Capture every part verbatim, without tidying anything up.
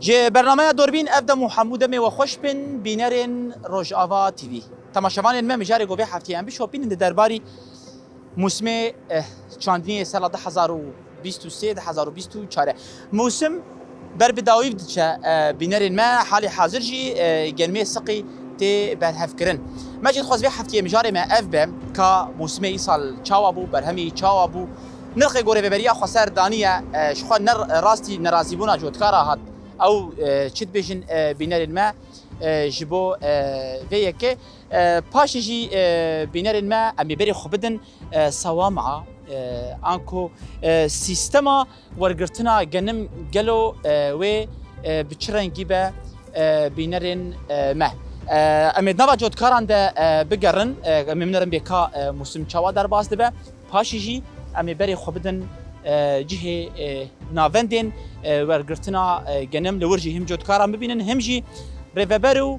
Ji bernameya Dorbîn ev dem û hemû demê we xweş bin, bînerên Rojava T V. Temaşevanên me, mijarê ku vê hefteyê em bişopînin di derbarî mûsimê, eh, çandiniyê sala du hezar û bîst û sê, du hezar û bîst û çar e. Mûsim ber bi dawî diçe, eh, bînerên me, halê hazir jî, eh, genimê siqî tê berhevkirin. Me jî dixwest vê hefteyê mijarê me ev be, ka mûsimê îsal çawa bû, berhemî çawa bû, nirxê ku Rêveberiya Xweser daniye, e, ji xwe ne rastî nerazîbûna cotkara hat. Ew, e, çi dibêjin, e, bînerên me, e, ji bo, e, vê yekê. E, paşê jî, e, bînerên me, em ê berê xwe bidin, e, sewama, e, anku, e, sîstema wergirtina genim gelo, e, wê, e, bi çi rengî be, e, bînerên, e, me. E, em ê di nava cotkaran de, e, bigerin, e, em ê binerin bê ka, e, mûsim çawa derbas dibe. Paşê jî em ê berê xwe bidin, e, cihê, e, navendên, e, wergirtina, e, genim, li wir jî him cotkaran bibînin, him jî rêveber û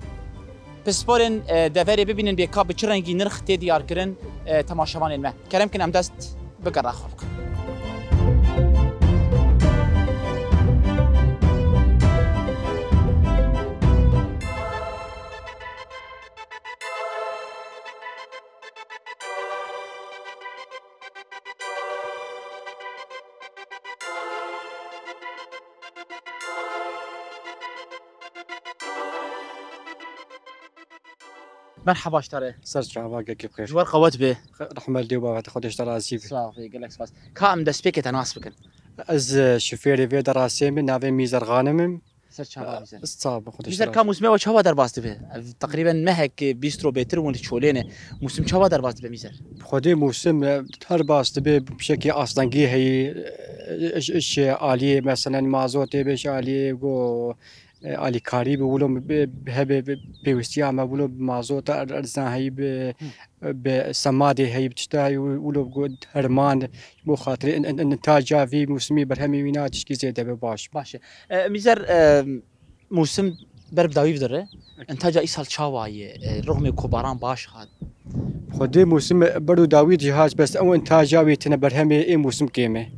pisporên, e, deverê bibînin bê ka bi çi rengî nirx tê diyarkirin, e, temaşevanên me. Kerem kin em dest bi gera xwe bikin. Merhaba ji te re. Ser çava, gelkî bi xêr. Ji we re qewet be. Rehmet lê û bavetê xwe, Xwedê ji te razî be. Sax be, gelek spas. Ka em destpêkê te nas bikin. Ez, e, şofêrê vê derasê me, navê Mîzer Xanim im. Ser çava Mîzer. Sax be, Xwedê ji te razî be. Mîzer, ka mûsimê we çawa derbas dibe? Ev teqrîben mehek, bîst roj bêtir hûn diçolêne. Mûsim çawa derbas dibe Mîzer? Xwedê mûsim, e, derbas dibe, bi şekî astengî heyî, e, ji, ji aliyê, meselen, mazotê be, ji aliyê ku e, alîkarî bi wilo bi, bi hebe bi pêwîstiya me wilo bi mazota er-, erzan heyî bi, Hı. bi semadê heyî bi tişta heyî wilo bi got herman ji bo xatirê in, in, in, intaca vî mûsimî berhemê wîna tişkî zêde be baş. Baş e. E, Mîzer, e, mûsim ber bi dawî bidire. Ekî. Intaca îsal çawa ye? E, rixmê ku baran baş hat. Xwedê mûsim ber û dawî jî hat, bes ew intaca wî tine berhemê ê mûsim kêm e.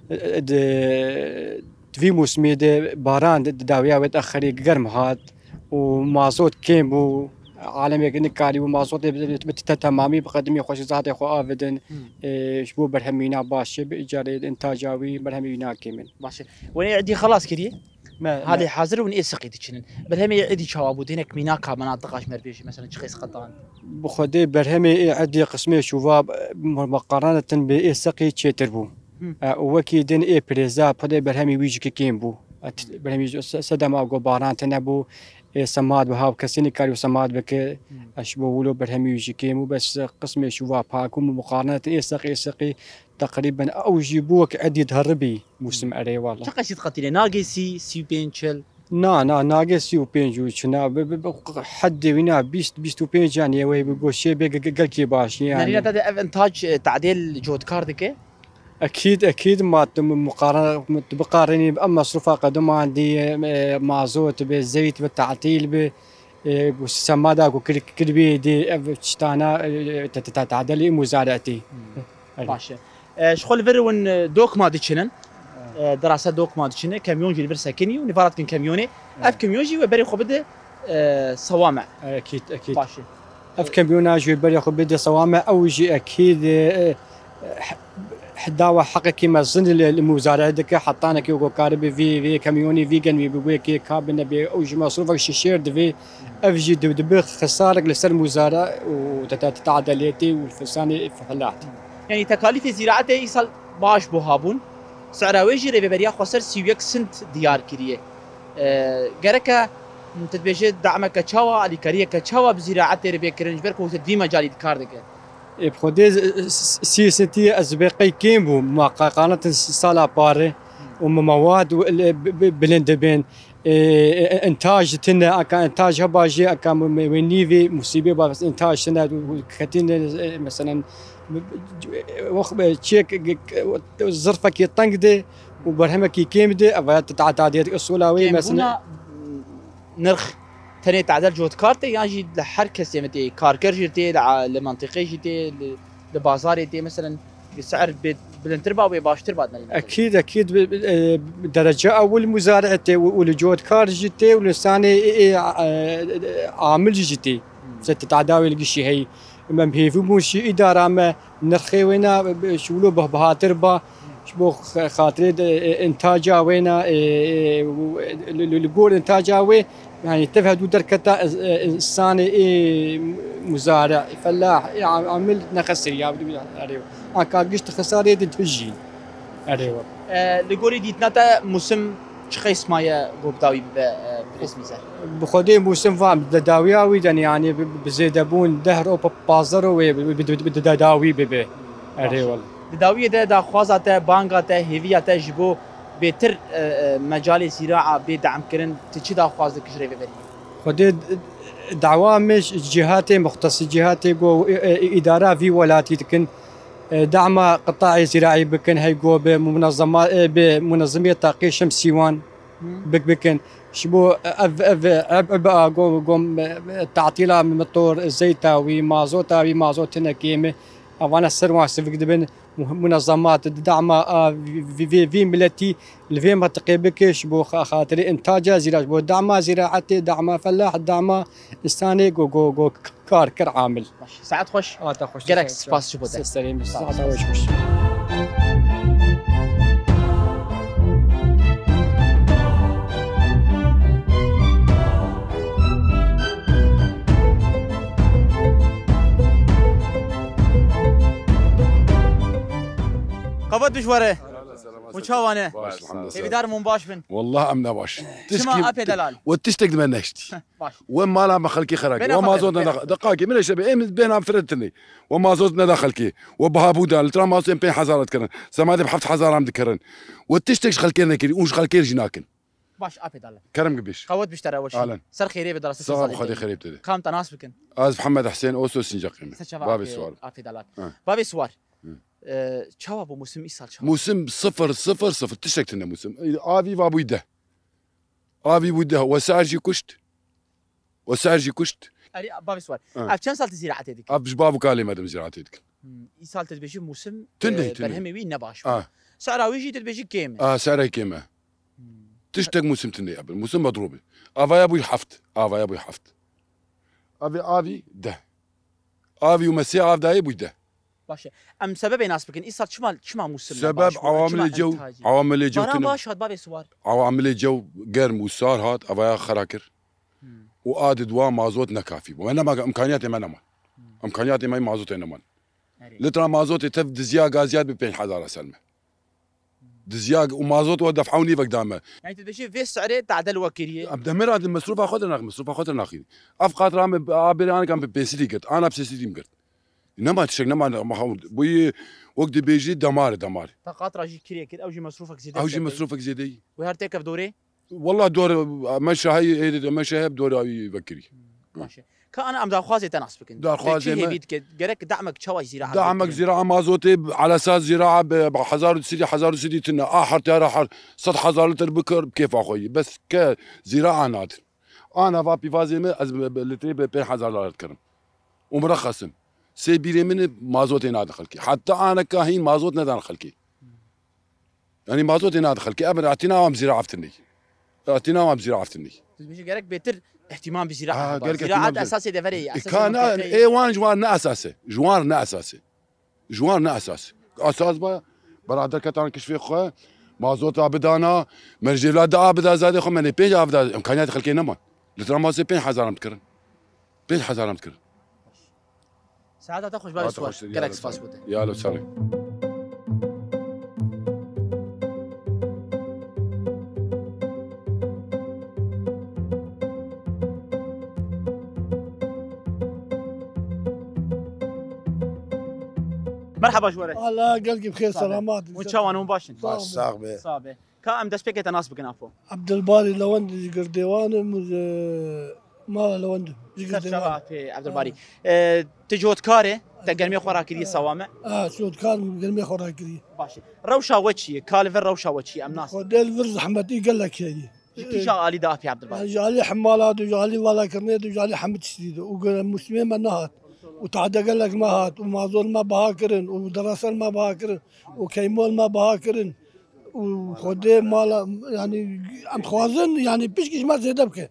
E, e, di, Di vî mûsimê de baran di, di dawiya wê texerî germ hat û mazot kêm bû. Alemê nikarî û mazotê bi, bi, bi te-, temamî bi qedimî xwe ji zadê xwe avidin. Hmm. Ê, ji bo berhemîna baş çê bi îcarê intaca wî berhemî wî nakêm in. Baş e. Wen ê êdî xelas kiriye? Me, Halê me. hazir û ê siqî diçinin. Berhemê êdî çawa bû? Hinek mînaka me natiqa ji me re bêjî, mesela çi qeys qetan? Bi xwedê berhemê ê êdî qismê şûva, me, meqaranatin bi ê siqî çêtir bû. Hı. E, û wekî din ê pirêza xwedê berhemî wî jî kêm bû. E, t-, berhemî jî se-, sedema ku baran tine bû, ê semad bi hav kesî nikarî semad bike, Hı. e, ji bo wilo berhemî wî jî kêm bû, bes qismê şûva pak û muqarnet ê seqî, ê seqî teqrîben ew jî bû wek êdî diheribî mûsim erê wala. Çi qeşît qetîne? Nagê sî, sî û pênc, çil? Na, na, nagê sî û pênc û çi, na, bi, bi, bi, heddê wî na bîst, bîst û pênc yan ye, wê bi goşê bê ge-, ge-, gelkî baş, yani. Nerîna te de ev intac, e, tadêl cotkar dike? Ekîd, ekîd, ma tu mu-, muqara-, mu-, tu biqarînî bi ev mesrûfa qediman dî, e, mazot bi, zeyt bi, tatîl bi, e, ku semada ku kir-, kiribî dî, ev tiştana, e, te-, te-, te-, tadêlî muzaraetî. Hmm. Erê. Baş e. E, ji xwe li vir hûn, e, dokma diçinin. E, derasa dokma diçine, kemyon jî li vir sekinî û nîvara dikin kemyonê. Ev Evet. kemyon jî we berê xwe bide, e, sewame. Ekîd, ekîd. Baş e. Ev kemyona jî berê xwe bide sewame, ew jî ekîd, e, e, dawa heqekî mezin li, li muzare dike, hetanekî ku karibe vî, vî kemyonî vî genmî bi wê kê ka bine bê, ew jî mesrûfek şişêr divê. Ev jî di-, dibe xisarek li ser muzare û te-, te-, te-, tedelêtê û fisanê felat. Yanî tekalîfê zîraetê îsal baş bû habûn. Sera wê jî Rêveberiya Xweser sî û yek sint diyar kiriye. E, gereke tu dibêje dameke çawa, alîkariyeke çawa bi zîraetê re bê kirin, ji ber ku te di vî mecalî de kar dike? Ê, bi xwedê s-, s-, sî sintî ez dibê qey kêm bû, ma qa-, qanatin s-, sala pare û me mewad û le-, bi-, bi-, bilind dibên. Ê, ê, ê, intaj tine, aka intaj heba jî, aka me, me, me nîvê musîbê ba, bes intaj tine, û, û ketîne, ê, meselen, wext, ê, çek, g-, g-, zirfekî teng de û berhemekî kêm de, ev ya ta-, tadêt usola wê, Kêmbûna, mesela, nirx tenê tadel cotkar tê, yan jî li her kesê me tê, karker jî tê, li a-, li mentiqê jî tê, li, li bazarê tê, meselen, ser bê Bilindtir ba wê baştir ba dinêrin. Ekîd, ekîd, bi, bi, e, derece ewil muzare tê û, û li cotkar jî tê û li sanê, e, e, e, amil jî tê. Hmm. Mesela tedawê li gişî heyî. Em hêvî bûn jî îdara me nirxê wêna, e, şûlo bih-, bihatir ba. Ji bo x-, xatirê de, e, intaca wêna, e, e, û, e, li, li, li gor intaca wê, yani tev hedû derketa, e, e, insanê ê muzare, felah, ê am-, amil nexesiriya, erê. Anka gişt xesarê din tijî. Erê we. E, li gorî dîtina te musim çi qeys maye ku bi dawî bibe, e, birêz Mîzer? Bi xwedê musim va, de dawiya wî de, yani bi, bi zêdebûn deh ro, pa-, pazdeh ro wê bi, bi, bi, bi, de dawî bibe. Erê Baş. Wele. Di dawiyê de daxwaza te, banga te, hêviya te ji bo bêtir, e, e, mecalê zîraa bê de'mkirin, tu çi daxwaz dikî ji rêveberiyê? Xwedê d-, dawa me ji cîhatê muxtesî cîhatê ku, e, e, îdara vî welatî dikin, e, da'ma qitaê zîraî bikin, hey ku bi munezema-, e, bi munezimê taqê şemsî wan Hı. bik-, bikin. Ji bo ev, ev, ev, ev, a, go, go, e, tatîla motor, zeyta wî, mazota wî, mazot hinek kêm e. Evana ser wan sivik dibin. Mu-, munezemat di da'ma a vî, vî, vî, vî miletî li vê mentiqê bike ji bo xa-, xatirê intaca zîra, ji bo da'ma zîraetê, da'ma felah, da'ma insanê go, go, go k-, kar kir amil. Baş. Saet xweş. Ata xweş. Gerek spas ji bo te. Serê min. Sağ ol. Saeta we ji xweş. Qewet bi ji we re. Selamet, selamet. Hûn çawa ne? Baş, elhamdülillah. Hêvîdar im hûn baş bin. Wallah em ne baş. Çima apê delal? We tiştek di me neştî. Baş. We mala me xelkê xera kir. Bêhna We mazot xelkê, neda bêhna. Deqakê min eşe be. Em bêhna firetinê. We mazot neda xelkê. We biha bû da. Litra mazot em pênc hezar dikirin. Semadê bi heft hezar em dikirin. We tiştek ji xelkê nekirî. Û ji xelkê jî nakin. Baş, apê dale. Kerem gibîş. Qewet bişte reweşî. Alen. Ser xêrê be dara. Sağ ol, Xwedê xêrê bide. Kam te nas bikin? Ez Mihemed Husên Oso Sincaqê me. Ser çava Bavê apê, Suwar. Apê dale. Ha. Bavê Suwar. Hı. E, çawa bû musim îsal çawa? Musim sıfır sıfır sıfır. Tiştek tune musim. Avî va bûy de. Avî bû de. We ser jî kuşt. We ser jî kuşt. Erê, bavê Suwar. Ha. Ev çend sal tu zîraetê dikî? Ev ji bav û kalê me de zîraetê dikin. Hmm, îsal tu dibêjî musim, Tune, e, tune. Berhemê wî ne baş bû. Ha. Sera wî jî tu dibêjî kêm e. Ha, sera kêm e. Hmm. Tiştek musim tune ya bin. Musim medrûb e. Avaya bûy heft. Avaya bûy heft. Avê avî deh. Avî û me sê av dayê bûy deh. Baş e. Em sebebê nas bikin. Îsal çima, çima musim ne Sebeb baş bû? Çima awamilê cew, entacî? Awamilê cew Baran tune. Baş hat bavê Suwar. Awamilê cew germ û sar hat, avaya xera kir. Hmm. Û a di dua mazot ne kafî bû. Me nema, imkaniyatê me neman. Hmm. Imkaniyatê me mazotê neman. Erê. Litra mazotê tev diziya gaziya bi pênc hezar ser me. Diziya û mazot we defha û nîvek da me. Yani tu dibêjî vê si'rê tadel we kiriye? Em demê ra di mesrûfa xwe de naxî, mesrûfa xwe de naxî. Ev qatra me a bêrê anekan bi pêsîdî girt. Ana bi sêsîdî min girt. Nema tiştek, nema, nema hewt. Bûyî wek dibêjî demar, demar. Ta qatra jî kirê kir, ew jî mesrûfek zêde Ew jî ser mesrûfek zêde yî. Wê her têkev dorê? Wallah dor, me şahî, ê, me şahî hep dora wî vekirî. Hmm, baş e. Ka ana em daxwazê te nas bikin. Daxwazê Te çi me hêvî dike? Gerek damek çawa zîra Damek zîra mazotê, ala esas zîra be, be hezar û sîdî, hezar û sîdî tune. A her tiyara her sed hezar lîtir bikir, bi kêfa xwe yî. Bes ke zîra a nadin. Ana va pîvazê me, ez bi, bi litrê bi pênc hezar lîtir dikirim. Û mirexesim. Sê bîrê min mazotê nadin xelkê. Heta aneka hîn mazot nedan xelkê. Yanî mazotê nadin xelkê. Ev atîna wan bi zîra aftinê. Atîna wan bi zîra aftinê. Tu dibêjî gerek bêtir ihtimam bi zîra Ha, heba. Gerek ihtimam Zîraet bi esasê deverê ye. Esasê Ka ne, mintexeyê. Ê wan ji wan ne esas e. Ji wan ne esas e. Ji wan ne esas e. Esas ba berader ketan kişfê xwe, mazota bidana, merjêvla da bida zadê xwe, me nê pênc av da, imkaniyat xelkê neman. Litra mazê pênc hezar em dikirin. Pênc hezar em dikirin. Saeta te xweş, bavê Saeta Suwar. Xweş, Gerek ya spas Rabbi. Bo te. Ya lo sare. Merhaba ji we re. Allah gelkî bi xêr Sabe. Selamat. Hûn çawan hûn baş in? Baş, sax be. Sabe. Ka em destpêkê te nas bikin, Apo. Abdulbarî Lewend ji Girdêwan im, ji mala Lewend im, ji Ser Girdêwan. Çava Apê Abdulbarî. Ha. E, tu cotkar e, te germê xwe rakiriye sawa me. Ha, cotkar im, germê xwe rakiriye. Baş e. Rewşa we çi ye? Ka li vir rewşa we çi ye? Em nas Xwedê li vir zehmetî gelek heye. Ji kîja alî de Apê Abdulbarî? Ji alî hemala de, ji alî valakirinê de, ji alî hemî tiştî de. Û gere muslimê me nehat. û tade gelek me hat, û mazot me biha kirin, û deresen me biha kirin, û keymol me biha kirin, û xwedê mala, yanî, em dixwazin, yanî, pişkî ji me zêde bike.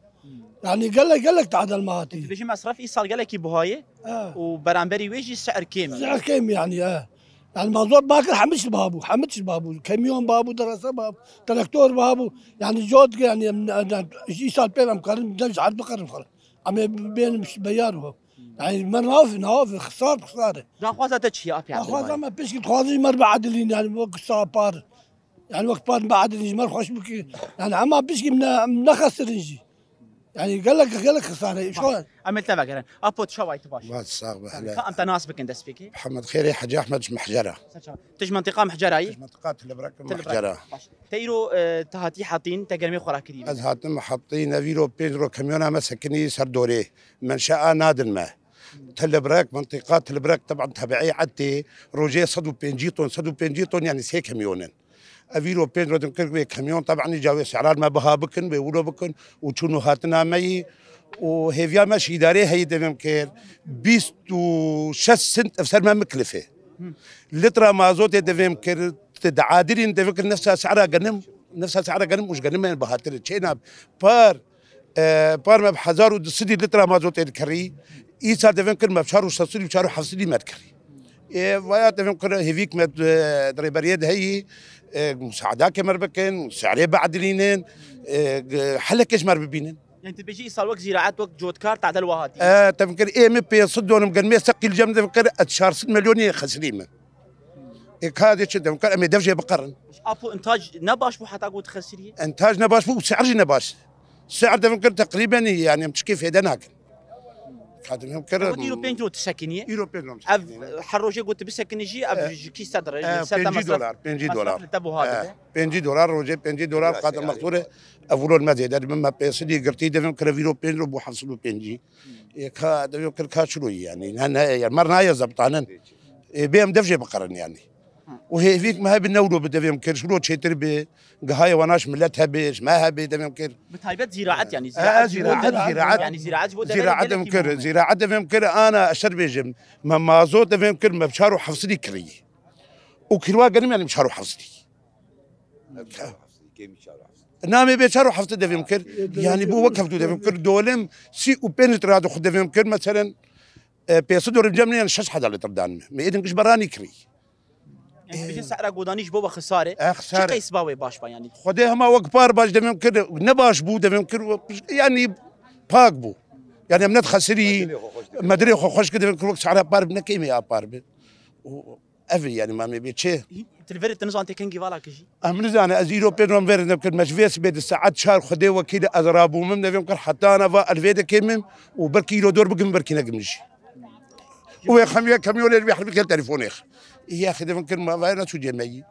Yanî, gelek, gelek tade li me hatî. Dibêjin mesref îsal gelekî buha ye He. û beramberî wê jî si'r kêm e. Si'r kêm, yanî, he. Yanî, mazot biha kir, hemî tişt biha bû, hemî tişt biha bû. Kemyon biha bû, derese biha bû, traktor biha bû. Yanî, cot, yanî, em, em, ji îsal pê em karin, dem ji erd bikarin xwe. Em ê bênin beyar bû. Yanî, me naf, naf, xisar, xisar e. Daxwaza te çi ye, apê Daxwaza Abdulmalik? Me pişkî dixwazin ji me re biedilîn, yanî, wek sa par. Yanî, wek par biedilîn, ji me re xweş bike. Yanî, hema pişkî em ne, em nexesirin jî. Yanî, gelek, gelek xisar e. Baş. Em ê li te vegerin. Apo, tu çawa yî, tu baş? Baş, sax be, hele. Ka em te nas bikin destpêkê? Mihemed Xêrê Hecî Ehmed ji Mehcera. Ser çawa. Tu ji mentiqa Mehcera yî? Ji mentiqa Tilibirek Tilibirek. Mehcera. Baş. Te îro, e, te hatî Hetîn, te germê xwe rakirî. Ez hatim Hetîn, ev îro pênc ro kemyona me sekinî ser dorê. Menşea nadin me. Tilibirek, mentiqa Tilibirek, teban tebiî etê, rojê sed û pêncî ton, sed û pêncî ton, yanî sê kemyon in. Ev îro pênc ro din kir wê kemyon, teban îca wê si'ra li me biha bikin, wê wilo bikin û çûn û hatina me yî û hêviya me ji îdarê heyî devêm kir, bîst û şeş sint ev ser me miklif e. Litra mazotê devêm kir, tu diadirîn devêm kir nefsa si'ra genim, nefsa si'ra genim û ji genim me bihatir e. Çêna par, e, par me bi hezar û du sedî litra mazotê dikirî. Îsal devêm kir me bi çar û şeş sedî û çar û heft sedî me dikirî. Ê, vaya devêm kir hêvîk me, e, di rêberiyê de heyî, e, musaedakê me re bikin, si'rê biedilînin, e, g-, helekê ji me re bibînin. Yanî tu bêjî îsal wek zîraet, wek cotkar tadel wa hatî? E, devêm kir ê min pênc sed donim germê seqî li cem devêm kir ez çar sed milyonî xesirî min. Ê, ka dê çi devêm kir, em ê dev jê biqerin. Apo, intac ne baş bû heta ku tu xesirî? Intac ne baş bû û si'r jî ne baş. Si'r devêm kir teqrîben, yanî em tişkê fêde nakin. Ka devêm kir. Ev îro pênc ro tu sekinî? Îro pênc ro Ev sekinî. Her rojê ku tu bisekinî jî, ev E, ji kî sedre, e, ji ser te pêncî mesref, dolar, pêncî mesref dolar. Li te buha E, dibe. Pêncî dolar rojê, pêncî dolar qate mexsûrê. Ev wilo me zêde dibe, me pênc sedî girtî devêm kir, ev îro pênc ro bû heft sed û pêncî. Ê, ka devêm kir ka çilo yî yanî. Ne, ne, ya, mer naye zebtanin. Ê, bê em dev jê biqerin yanî. Û hêvîk me hebe ne wilo bi devêm kir, ji wilo çêtir bi, gihayê wana ji milet hebe, ji me hebe devêm kir. Bi taybet zîraet yanî, E, zîraet ji bo zîraet, devê, zîraet. Yanî zîraet ji bo devê Zîraet gelekî devêm kir, muhim e. Zîraet devêm kir, ana ez te bêjim, me mazot devêm kir, me bi çar û heft sedî kirî. Û kîloa genim yanî bi çar û heft sedî. Namê bê çar û heft devêm kir. Yanî bû wek hevdû devêm kir. Dolim sî û pênc litra dixwe devêm kir. Meselen, e, pênc sed dolim cem ne, yanî şeş hezar litra dan me. Me êdin giş beranî kirî. Yanî bijin sehra godanî ji bo we xisar e. E, xisar e. Çi qeys ba wê baş ba yanî? Xwedê hema wek par baş devêm kir. Ne baş bû devêm kir. Yanî pak bû. Yanî em nedixesirî. Me dilê xwe xweş kir devêm kir wek sehra par bi, ne kêmê a par bi. Û Ev e, yanî, mamê bê çi? Tu li verê te nizan tê kengî vala kijî? Em nizane, ez îro pê rom verê de bikim, me ji vê sibê di saet çar Xwedê wekîl e, ez rabûmim, devêm kir heta ana va elvê de kêmim û belkî îro dor bigim, belkî negim jî. Û wê xemiye kemyonê li wê helbî kel telefonê xwe. Î ya xwe devêm kir, ma vayê neçû cê me yî.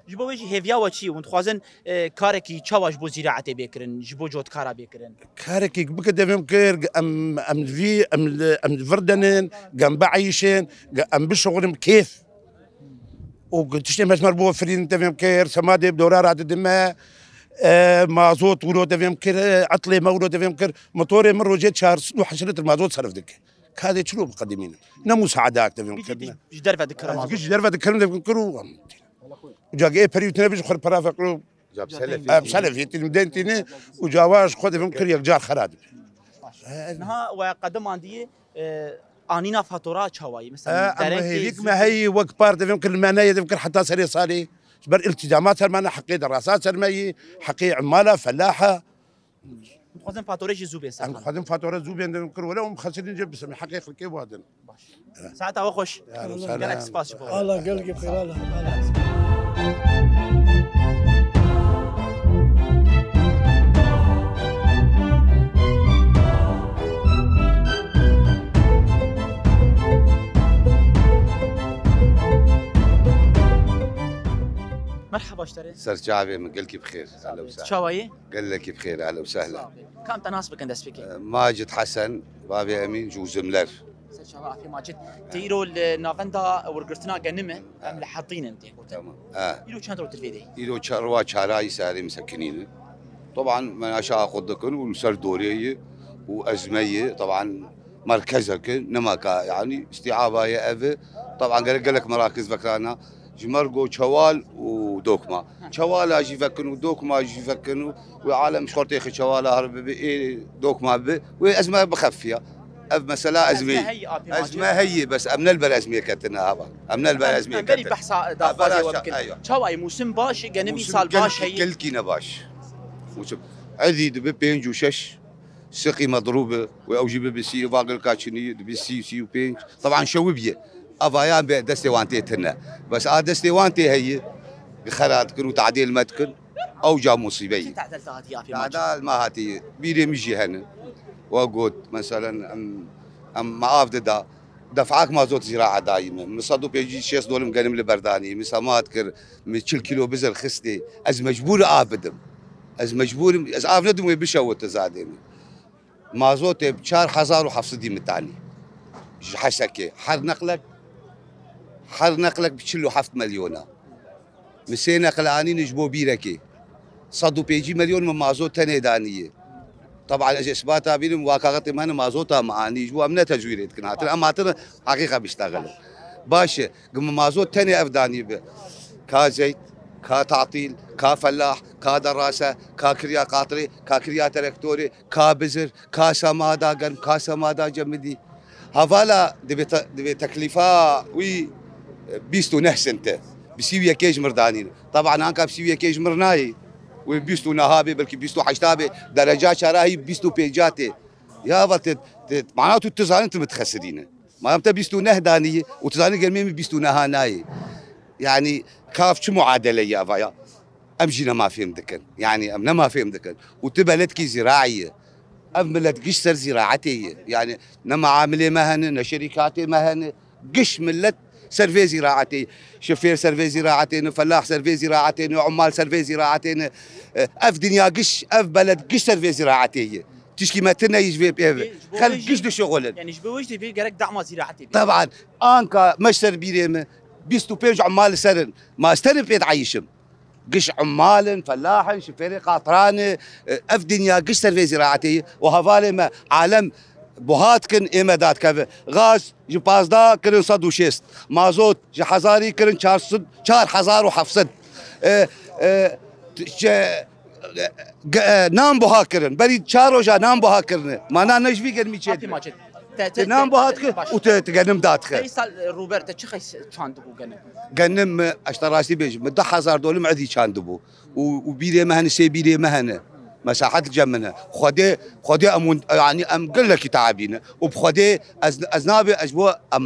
Ji bo wê jî hêviya we çi ye? Hûn dixwazin, e, karekî çawa ji bo zîraetê bê kirin, ji bo cotkara bê kirin? Karekî bike devêm kir, em, em li vî, em li, em li vir denin, em bieyîşin, em bişuxulin kêf. Û tiştê me ji me re biwefirînin devêm kir, semadê bi dora radidime, e, mazot wilo devêm kir, e, etlê me wilo devêm kir, motorê min rojê çar sed û heşt litr mazot serf dike. Ka dê çilo biqedimînim. Ne musaedak devêm kir, ne. Ji derve dikir. Ez mazot. Ji derve dikirim, devêm kir û em. Uca ê perî tine bi ji xwe para vekiro. Em selefî tînim, den tîne, uca wa ji xwe devêm kir yekcar xera dibe. Niha we qedimandiye, e, anîna fatura çawa yî? Mesela, e, em derek hêvîk me heyî wek par devêm kir, li me neyê devêm kir heta serê salê. Ji ber îltîzamat ser me ne, heqê derasa ser me yî, heqê imala, felaha. Dixwazin fatorê jî zû bê ser. Em dixwazin fatore zû bên, devêm kir were, em xesirin jê bisim, heqê xelkê wadin. Baş. Saeta we xweş. Ehlen û sehlen. Gelek spas ji bo. Allah gelkî xêr, Allah. Merhaba ji te re. Ser çavê min, gelkî bi xêr. Ehlen û sehlen. Çawa yî? Gelekî bi xêr, ehlen û sehlen. Sağ ol. Kam te nas bikin destpêkê? Macid Hesen, bavê Emîn ji Uzimler. Ser çava Afê Macid. Te îro li navenda wergirtina genim e, em li Hetîn in tê gotin. Tamam. Ha. Îro çend rot vê de? Îro çar wa çarayî serê min sekinînin. Taban men aşağı xwe dikin û li ser dorê yî û ez me yî. Taban Merkezeke, nema ka, yanî, îstîaba ye ev e. Taban gerek gelek merakiz vekirana. Ji mer go çewal û dokma. Çewala jî vekin û dokma jî vekin û wê alem ji xortê xwe çewala her bibe, ê dokma bibe. Wê ezme bixefiya. Ev mesela ezmê. Ezme heyî, apê Ez Macid. me heyî, bes em ne li ber ezmê ketine hava. Em ne li ber Em, ezmê em berî ketine. behsa Ha, daxwazê beraşa, we bikin. eywa. Çawa ye? Mûsim baş e, genim Mûsim îsal baş gelkî, heye? gelkî ne baş. Mûsim. Ezî dibe pênc û şeş. Siqî medrûb e, wê ew jî bibe sî, va gilka çinî, dibe sî, sî û pênc. Taban şewibî ye. Avayan be destê wan tê tune. Bes a destê wan tê heye, xera dikin û tadêl me dikin. Ew ca musîbe ye. Çi tadel te hatiye apê Macî? Tadel me hatiye. Bîrê min jî hene. We got, meselen, em, em me av dida. Defak mazot zîraa dayî min. Min sed û pêncî şêst dolim genim li berdanî. Min sema dikir, min çil kîlo bizir xistê. Ez mecbûr av bidim. Ez mecbûr im, ez av nedim wê bişewite zadê min. Mazotê bi çar hezar û heft sedî min tanî. Ji Hesekê. Her neqlek, her neqlek bi çil û heft milyona. Min sê neqle anîne ji bo bîrekê. Sed û pêncî milyon min mazot tenê danî ye. Taban ez ê isbata bînim, wa kaxetê min hene mazota min anî, ji bo em ne tezwîrê dikin. Hatin, em hatin heqîqa biştexilin. Baş e, gi min mazot tenê ev danî bi. Ka zeyt, ka tatîl, ka felah, ka derase, ka kiriya qatirê, ka kiriya terektorê, ka bizir, ka semada germ, ka semada cemidî. Hevala divê te-, divê teklîfa wî, e, bîst û neh sente. Bi sî û yekê ji mir danîne. Taban anka bi sî û yekê ji mir nayê. Wê bîst û neha bê, belkî bîst û heşta bê. Dereca çara hî bîst û pênca tê. Ya heval te, te, mana tu, tu zanî tu min dixesirîne. Madem te bîst û neh danî û tu zanî germê min bîst û neha nayê. Yanî kav çi muadele ye ava ya? Em jî nema fêm dikin. Yanî em nema fêm dikin. Û tu beledkî zîraî ye. Ev milet giş ser zîraetê ye. Yanî ne meamilê me hene, ne şerîkatê me hene. Giş milet ser vê zîraetê ye. Şifêr ser vê zîraetê ne, felah ser vê zîraetê ne, ummal ser vê zîraetê ne. E, ev dinya giş, ev beled giş ser vê zîraetê ye. Tişkî me tune yî ji vê pê ve. Ji bo Xelk vê giş jî, dişuxulin. Yanî ji bo wê jî vê gerek dama zîraetê bê. Taban, anka me ji ser bîrê me, bîst û pênc ummal li ser in. Ma ez tenê pê dieyişim. Giş ummal in, felah in, şifêrê qatran e, ev dinya giş ser vê zîraetê ye û hevalê me alem buha dikin, ê me dadikeve. Gaz ji pazdeh kirin sed û şêst, mazot ji hezarî kirin çar sed, çar hezar û heft sed. E, e, t-, çe-, ge-, e, nan buha kirin. Berî çar roja nan buha kirine. Ma nan ne ji vî germî çê Hatî dibe. Macit. Te, te, Te nan te, buha te, dikir baş. û te, te genim dadixe. Te îsal, e, rûber te çi xeys çandibû genim? Genim mi, ez te rastî bêjim, mi du hezar dolim edî çandibû. Û, û bîrê me hene, sê bîrê me hene. Mesahet cem min e. Xwedê, Xwedê em hûn, yanî em gelekî teabî ne. Û bi Xwedê ez, ez nabê, ez bo em,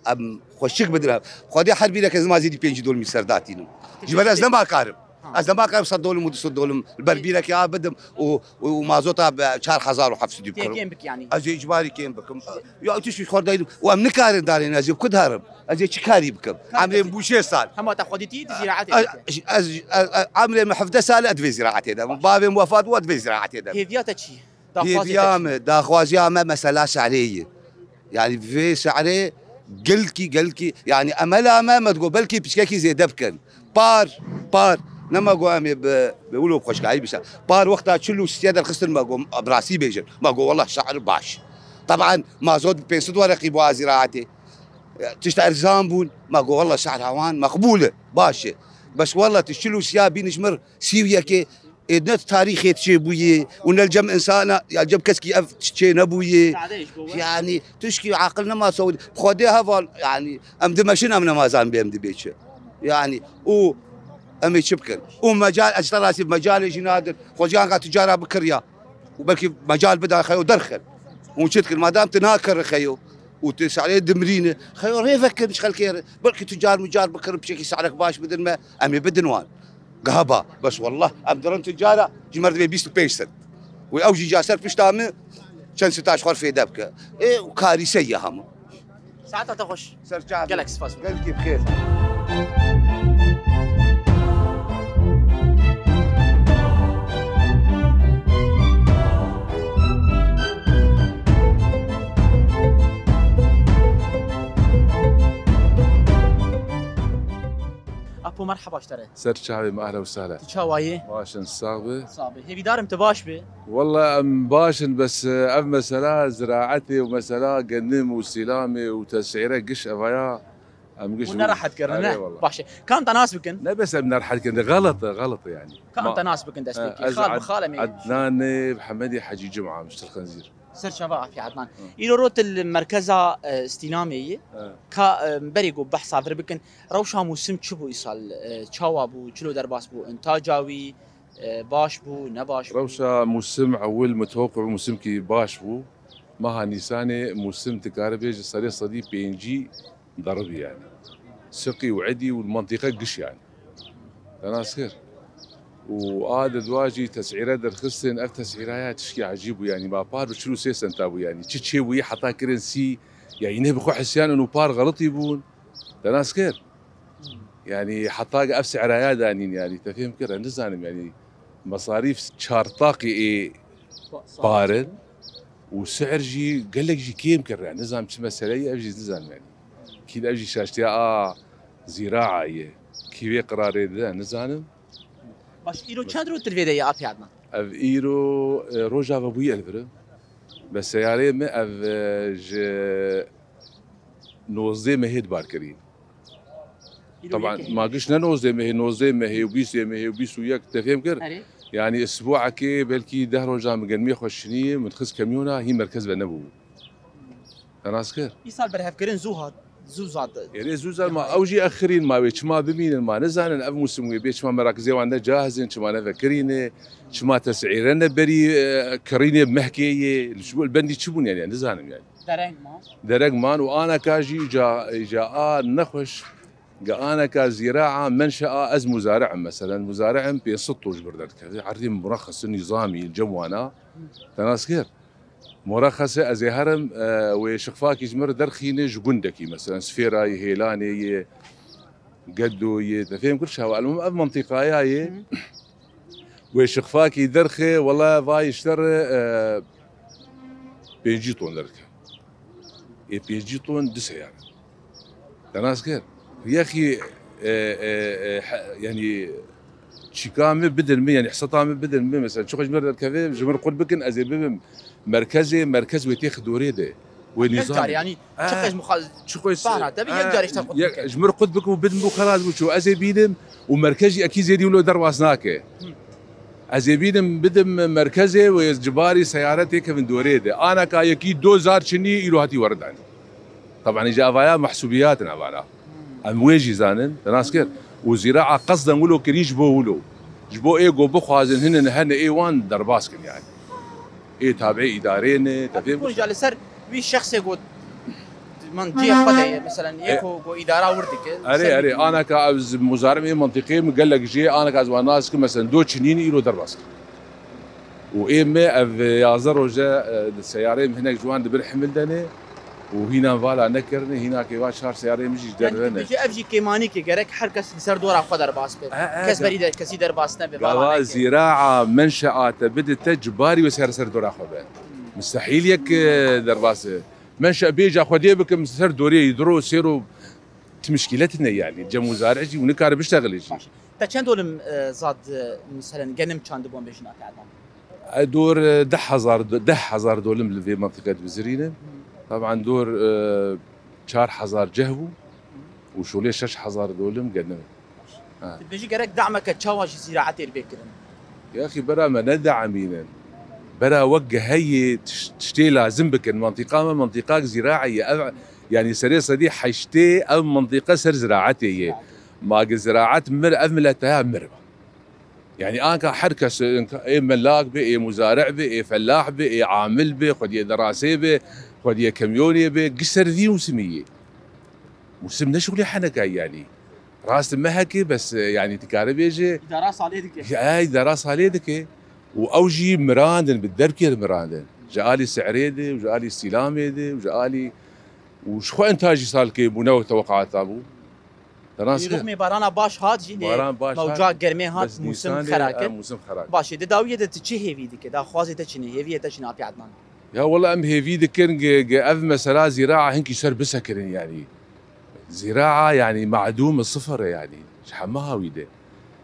em xweşik bidin. Xwedê her bîrek ez ma zêdî pêncî dolimî ser datînim. Ji ber ez nema karim. Ha. Ez nema karim sed dolim û du sed dolim li ber bîrekê a bidim û, û mazota bi çar hezar û heft sedî Tê bikirim. kêm bik yanî. Ez ê îcbarî kêm bikim. Ya tu şu xwar daydım. Û em nikarin darên ez ê ku darim. Ez ê çi karî bikim? Emrê min bû şêst sal. Hema te xwedî tî di zîraetê Ez, de. ez, ez, ez, emrê min hevdeh sal ez di vê zîraetê de. Bavê min wefat bû ez di vê zîraetê de. Hêviya te çi? Daxwazê te Hêviya çi? me, daxwaziya me mesela şehrê ye. Yani vê şehrê gelkî, gelkî, yani emela me, me digo belkî piçkekî zêde bikin. Par, par, nema go em ê bi, bi wilo bi xweşkayî bişe. Par wexta çil û sisiye derxistin me go, bi rastî bêjin. Me go, wallah şehr baş. Taban mazot bi pênc sed wereqî bû a zîraetê. Tişt erzan bûn. Me go, wallah şehra wan meqbûl e, baş e. Bes wallah tu çil û siya bîn ji mir sî û yekê, ê ne tarîxê çêbûyê û ne li cem insana, ya cem keskî ev çê nebûyê. Sade ji bo we. Yani tişkî aqil nema sewdî. Xwedê heval, yani em dimeşin em nemazan bê em dibê çi. Yani û em ê çi bikin? Û mecal, ez te rastî mecalê jî nadin. Xwecî anka tu cara bikiriya. Û belkî mecal bida xeyo derxin. Hûn çi dikin? Madam tu nakir xeyo û tu şerê dimrîne, xeyo rê vekin ji xelkê re. Belkî tu car micar bikirin, piçekî serek baş bidin me, em ê bidin wan. Gahaba, bes wallah, em dirin tu cara, ji me re divê bîst û pênc sed. Wê ew jî ca ser pişta min, çend sita ji xwe re fêde bike. Ê, û karîse ye hema. Saeta te xweş. Ser çavê. Gelek spas. Gelkî bi xêr. Apo, merheba ji te re. Ser çavê me, ehla û sehla. Tu çawa yî? Baş in, sax be. Sax be. Hêvîdar im tu baş be. Walla em baş in, bes, e, ev mesela ziraetê û mesela gendim û sîlamê û tesîre giş evaya em giş Hûn nerehet kirin, erê ne? Walla. Baş e. Ka em te nas bikin? Ne bes em nerehet kirin, xelet e, xelet e yani. Ka em Ma-, te nas bikin destpêkê. e, ez Xal bi Ad-, xal em ê. Adnan Mihemedê Hecî Cuma, Miştil Xenzîr. Ser çava Afî Adnan. Hı. Îro rot li merkeza, e, Stînamê yî. Hı. Ka, e, berî ku behsa vir bikin, rewşa mûsim çi bû îsal? E, çawa bû? Çilo derbas bû? Întaca wî, e, baş bû, ne baş bû? Rewşa mûsim ewil mutewqi mûsimkî baş bû. Meha Nîsanê mûsim dikare bêje serê sedî pêncî deribî yani. Siqî û edî û mentiqe giş yani. Te nas kir. Û a di dua jî tesîre derxistin, ev tesîraya tişkî ecîb bû yani. Ma par bi çil û sê senta bû yani. Çi çêbûyî heta kirin sî, ya yîne bi xwe hisiyan û par xelitî bûn. Te nas kir. Yani heta ev sîraya danîn yani. Te fêm kir, nizanim yani. Mesarîf çar taqî ê Pa-, par in. Û sihr jî gelek jî kêm kir. Nizanim çi mesele ye, ev jî nizanim yani. Kî ev jî şaştiya a zîraa ye. Kî vê qirarê dide, nizanim. Baş, îro çend roj tu li vê de yî, Apî Adnan? Ev îro, e, roja vebûyî ez li vir im. Be seyarê me ev, e, ji nozdeh mehê dibar kirîn. Îro Taban, yek e. Ma giş ne nozdeh mehê, nozdeh mehê û bîst mehê û bîst û yek, te fêm kir? Erê. Yani, isbuakê belkî deh rojan min genimê xwe şiniyê, min xist kamyona, hîn merkez ve nebû. Te nas kir? Îsal berhevkirin zû hat, zû zad. Erê zû zad ma ew jî exirîn, ma wê çima bimînin, ma nizanin, ev mûsim wê bê, çima merakizê wan ne cahiz in, çima ne vekirîne, çima tesîre ne berî, e, kirînê mehkê yê, li ji bo li bendî çi bûn yani, nizanim yani. Dereng man. Dereng man û aneka jî ca, ca a nexweş, ge aneka zîraa menşea ez muzari'im, meselen, muzari'im pênc sed ton ji bir derdikeve. Erdî murexes nîzamî cem wana, te nas kir. Murexes e, ez ê herim, e, wê şixfakî ji min re derxîne ji gundekî, meselen, Sfêra yê, Hêlanê yê, Gedo yê, te fêm kir çawa? Elmum ev mentiqaya yê, Hı. Wê şixfakî derxe, wela vay ji te re, e, pêncî ton derke. Ê pêncî ton du seyare. Te nas kir? Yexî, e, e, e, he, yani çîka min bidin min, yani heseta min bidin min, mesela çiqas ji min derkeve, ji min qut bikin, ez ê bibim merkezê, merkez wê têxi dorê de. Wê Yek nîzamê. Car, yani Eh, çiqas muxa-, çiqas, para, tabii, yek eh, car işte qut ye-, bikin. Ji min qut bikin û bidin bû xelas bû çû. Ez ê bînim û merkez jî ekî zêdî wilo derbas nake. Hı. Ez ê bînim bidim merkezê wê ji barî seyare têkevin dorê de. Aneka yekî do zar çinî îro hatî weridanî. Taban, îja evaya mehsûbiyat in evana. Em wê jî zanin, te nas kir. Û zîraa qesden wilo kirî ji bo wilo. Ji bo ê ku bixwazin hinin hene ê wan derbas kin yani. Ê tabiê îdarê ne, te fêm Hûn ja li ser wî şexsê ku man cihê xwe de ye, meselen, E, yeko ku îdara wir dike, Erê, ser erê, wî anaka ez muzarim ê mentiqê min gelek jê, anaka ez wan nas kim, meselen, do çinîn îro derbas kir. Û ê me ev yazdeh roje, e, di seyarê min hinek ji wan di bin himil de ne û hînan vala nekirine, hînakê va çar seyarê min jî ji Yani, derve ne. dibêje ev jî kêmanîk e, gerek her kes li ser dora xwe derbas be. E, e, Kes ga-, berî de, kesî derbas nebe, vala gava neke. Zîraa menşea te bidite, cibarî wê ser, ser dora xwe be. Mistehîl yek, e, derbas e. Menşe bêja Xwedê bikim ser dorê diro sêro ti mişkîlet ne yani. Cem û zare jî û nikare biştexile jî. Baş. Te çend dolim, e, zad, e, meselen, genim çandibûn bêjin ake Adnan? E, dor, e, deh hezar do-, deh hezar dolim li vê mentiqe dibizirîne. Taban dor, e, çar hezar ceh bû û şolê şeş hezar dolim genim. Ha. Dibêjî gerek dameke çawa ji zîraetê li bê kirin? Ya xî bera me ne damînin. Bera wek heyê tiş-, tiştê lazim bikin. Mentiqa me mentiqak zîraê ye. Ev, yani serê sedî heştê ev mentiqa ser ziraetê ye. Ma ge ziraet mir, ev milete ya mir. Yani anka her kes, ê melak be, ê muzaric be, ê felah be, ê amil be, xwediyê derasê be, xwediyê kamyonê be, giş ser vî mûsimî ye. Mûsim ne şixulê heneka yani. Rast mehekê bes, yani dikare bêje. Îdara salê dike. Ya, îdara salê dike. Û ew jî mirandin, bi derkê mirandin. Ji alî si'rê de, û ji alî sîlamê de, û ji alî, û ji xwe intajî salkê bû, ne wek teweqata bû. Te nas kir? Rixmê barana baş hat jî lê Baran baş mewca hat, germê hat, bes mûsim Nîsanê, xera kir. e, mûsim xera kir. Baş e, di dawiyê de tu çi hêvî dike? Daxwazê te çi ne? Hêviyê te çi ne, Apî Adnan? Ya wela em hêvî dikin ge, ge ev mesela zîraa hinkî ser bisekirin yani. Zîraa, yanî, madûm, sifir e, yanî. Ji heme hawî de.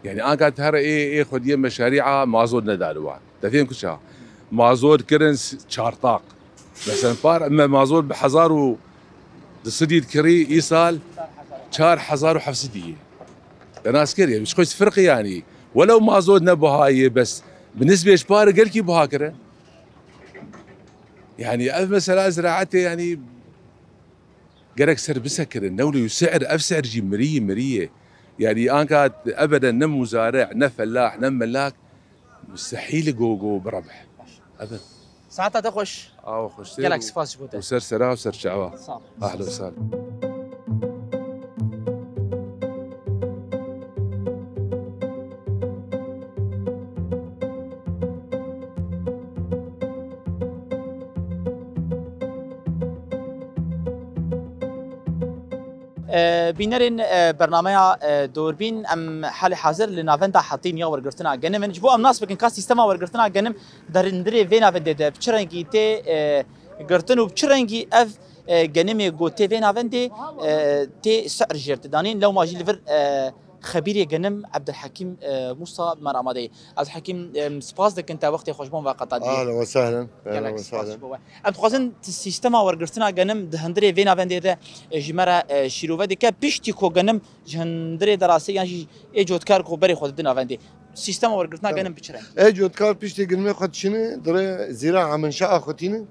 Yanî, anka te here ê, ê xwediyê meşarîa mazot nedane wan. Te fêm kir ça? Mazot kirin s-, çar taq. Mesela, par, me mazot bi hezar û du sedî dikirî, îsal çar hezar û heft sedî ye. Te nas kir, yanî, ji xwe firqi, yanî. Welew mazot ne buha ye, bes bi nisbê ji par gelkî buha kirin. Yanî, ev mesela ziraetê, yanî, gerek ser bisekirin, ne wilo si'r, ev si'r jî mirî, mirî ye. Yanî anka ebeden ne muzare, ne fellah, ne melak, mustehîl go, go birebih. Ebed. Saeta te xweş. Awa xweş. Gelek spas ji bo te. Û ser sera û ser çava. Sağ ol. Ahlo sal. E, bînerên, e, bernameya, e, Dûrbîn, em halê hazir li navenda hetîn ya wergirtina genim in. Ji bo em nas bikin ka sîstema wergirtina genim di hundirê vê navendê de bi çi rengî tê, e, girtin û bi çi rengî ev, e, genimê ku tê vê navendê, e, tê si'r jêr didanîn. Lewma jî li vir, e, xebîrê genim Ebdulhekîm, e, Musa bi me re amade ye. Ebdulhekîm, em, spas dikin te wextê xwe ji bo me ve qetandiyê. Ahlen ve sehlen. Gelek spas ji bo we. Em dixwazin sîstema wergirtina genim di hundirê vê navendê de, e, ji me re, e, şîrove dike. Piştî ku genim ji hundirê derase yan jî ê cotkar ku berê xwe didin navendê. Sîstema wergirtina genim bi çi rengî? Ê cotkar piştî genimê xwe dişîne, dirê zîra hemenşa xwe tîne.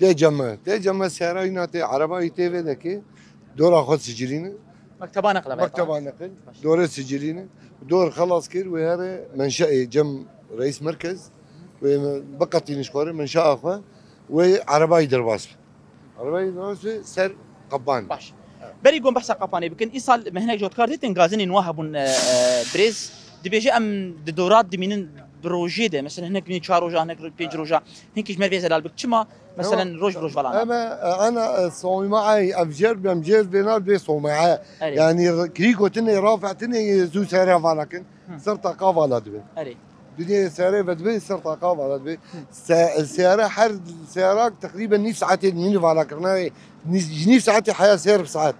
Tê cem me. Tê cem me seyara îna tê, ereba î tê vê dekê. Dora xwe sicilîne. Mekteba neqil e. Mekteba neqil. Baş. Dorê sicilîne. Dor xelas kir, wê here menşeê cem reîs merkez. Wê me biqetîne ji xwe re, menşea xwe. Wê erebayî derbas be. Erebayî derbas be ser qepan. Baş. Berî ku em behsa qepanê bikin, îsal me hinek cotkar dîtin, gazinên wa hebûn, e, e, birêz. Dibêje em di dora dimînin bi rojê de. Mesela hinek dimînin çar roja, hinek pênc roja. Hinkî ji me vê zelal bik. Çima? Mesela roj bi roj vala nabin. Em, e, ana, e, somae, em jêr, em jêr vêna bê somae. Erê. Yanî, kirî gotinê, rafetinê zû sere vala kin. Hı. Ser taqa vala dibe. Erê. Dinyê sere ve dibe, ser taqa vala dibe. Hı. Se-, seyara her seyara teqrîben nîv saetê nîv vala kirina. Nîv, ji nîv saetê heya sê rib saet.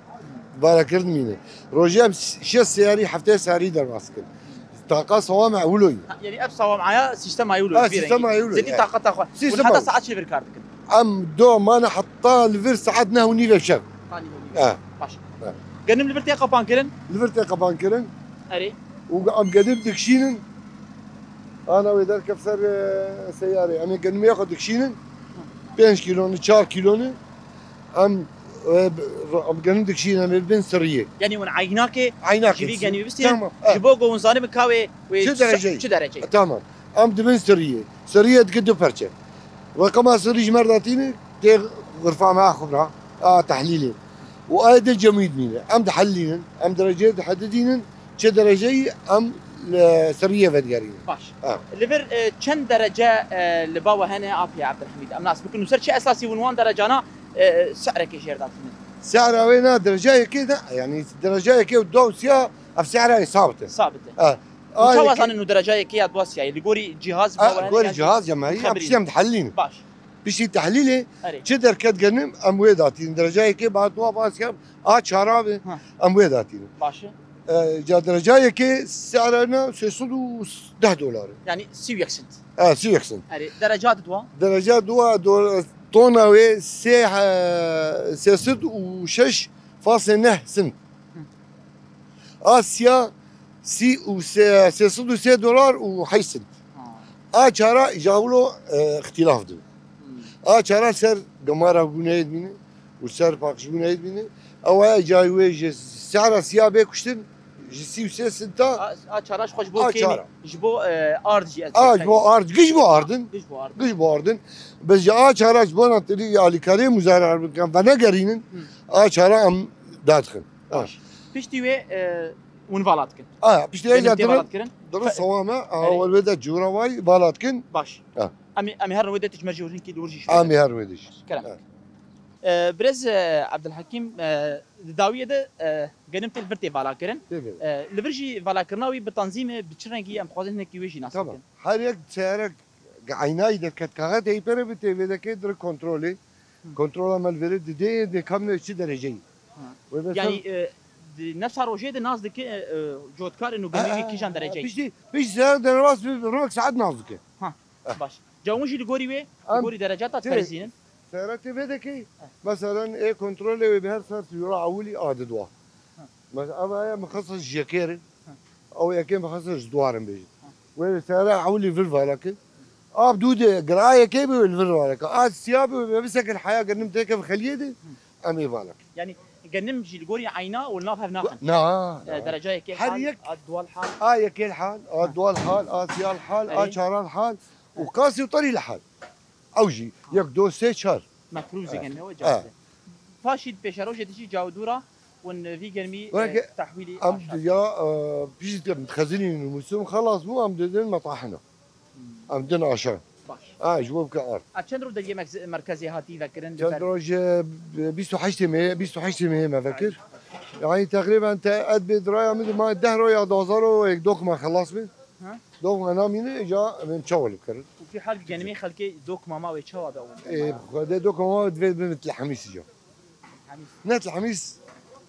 Vala kirin mîne. Rojê em şêst seyarî, heftê seyarî derbas kin. Taqa sawame ewlo ye. Ha, yanî ev sawamaya sîstema ewlo ye. Ha, sîstema ewlo ye. Zêdî taqeta xwe. Sîstema. Heta saet çi vir kar dikin? Em do mane heta li vir saet neh û nîve şev. Heta nîve nîve. Ha. Baş. Ha. Genim li vir tê qepan kirin? Li vir tê qepan kirin. Erê. Û em genim dikişînin. Ana wê derkev ser, e, seyarê. Em ê genimê xwe dikişînin. Pênc kîlonî, çar kîlonî. Em, e, em genim dikişînin, em ê bin siriyê. Yanî hûn eynakê, eynakê ji vî genimê bistînin. Tamam. Ji bo ku hûn zanibin ka wê, wê çi dereceyê? Çi dereceyê? Tamam. Em dibin siriyê. Siriyê dike du perçe. Weqema sirî ji me re datîne, tê xurfa me a xubra, a tehlîlê. Û ayê de cemî dimîne. Em dihellînin, em dereceyê dihedidînin, çi dereceyî em li seriyê vedigerînin. Baş. Ha. Li vir, e, çend derece, e, li ba we hene, apê Abdulhamîd? Em nas bikin û ser çi esasî hûn wan derecana, e, si'rekê jêr datînin? Si'ra wê na dereceyekê ne, yanî dereceyekê û dua û siya ev si'ra ê sabit e. Sabit e. Ha. Û çawa zanin û dereceyekê ya dua siyayê? Li gorî cihaz, ha, li gorî cihaz, cemahî, em piştî em dihellînin. Baş. Piştî tehlîlê, erê, çi derket genim, em wê datînin. Derecayekê ba dua ba siya, a çara be, ha, em wê datînin. Baş e. E, ca derecayekê si'ra ne sê sed û deh dolar e. Yanî sî û yek sent. Ha, sî û yek sent. Erê, dereca dua? Dereca dua, do-, tona wê sê, e, sê sed û şeş faslê neh sent. Hı. A siya sî û sê, sê sed û sê dolar û heşt sent. Ha. A çara jawlo, e, îxtîlaf dibe. Hmm. A çara ser gemara bûneyê dimîne û ser paqijbûneyê dimîne. Ew aya cayê wê ji sehra siya bê kuştin, ji sî û sê senta. A, a çara ji xwe ji bo kêmê, ji bo, e, ard jî ez. A, ji bo ard, giş bo ardin. Giş bo ardin. Giş bo ardin. Bi ji a çara ji bona tirî alîkarê muzare bikin, venegerînin. Hmm. A çara em dadixin. Baş. Piştî wê, e, hûn vala dikin. Aya, piştî wê zaten vala dikirin. Duru sawame, aha, wê de cûra wayî vala dikin. Baş. Ha. Em ê, em ê herin wê de tu ji me jî hûn hinkî li wir jî şû. Em ê her wê de jî. Kerem. Ha. E, birêz, e, Abdulhekîm, e, di dawiyê de, e, genim tê li vir tê vala kirin. Tê vir. E, li vir jî valakirina wî bi tanzîm e, bi çi rengî em dixwazin hinekî wê jî nas bikin. Tamam. Her yek seyarek eynayî derket kaxetê pere bi tê vê dekê dir kontrolê. Kontrola me li vêrê didê, dê kam ne çi dereceyî. Ha. Wê be Yani, ser- e, di nefsa rojê de nas dike, e, e, cotkarên û genimê kîjan dereceyê? Piştî, piştî ser derbas bi rivek saet nas dike. Ha, baş. Ca hûn jî li gorî wê, li Em gorî derecata tê- diperêzînin? Seyara tê vê dekê, Ha. Meselen, ê kontrolê wê bi her ser seyara ewilî a didwa. Ha. Mes-, ev aya mixesis ji yekê re. Ha. Ew yekê mixesis ji duwarin bêjin. Ha. Wê seyara ewilî vir valeke. Ab dû de, gira yekê bi li vir valeke. A siya bi, bi sekil haya genim têke bi xeliyê de. Em ê valeke. Yani genim jî li gorî eyna û li nav hev naxin. Na, na. E, dereca yekê Her hal, yek a dual hal. A yekê hal, a Ha. dual hal, a siyal hal, a Erê. çaral hal û qasî û terî li hal. Ew jî yek, do, sê, çar. Mekrûz Ha. dikin, ne o Ha. cazî. Paşî pêşerojê dijî cawdûra û vî germî, Weke e, tahwîlî em aşa. ya, e, pişt em dixezinîn û mûsim xelas bû, em didin metahina. Hmm. Em din aşa. Baş. Ha, ji bo bike ard. A çend roj deriyê mekze-, merkezê hatî vekirin li Çend ber? roj, e, bîst û heştê mehê, bîst û heştê mehê me vekir. Yani teqrîben te et bê diraya min de ma deh roja dozar û yek dokma xelas bê. Ha? Dokma namîne, îca em çawa li bikirin. Û fî hal genimê xelkê dokma ma wê çawa be û? Ê, xwedê dokma ma divê bibin til hemîs îca. Hemîs. Ne til hemîs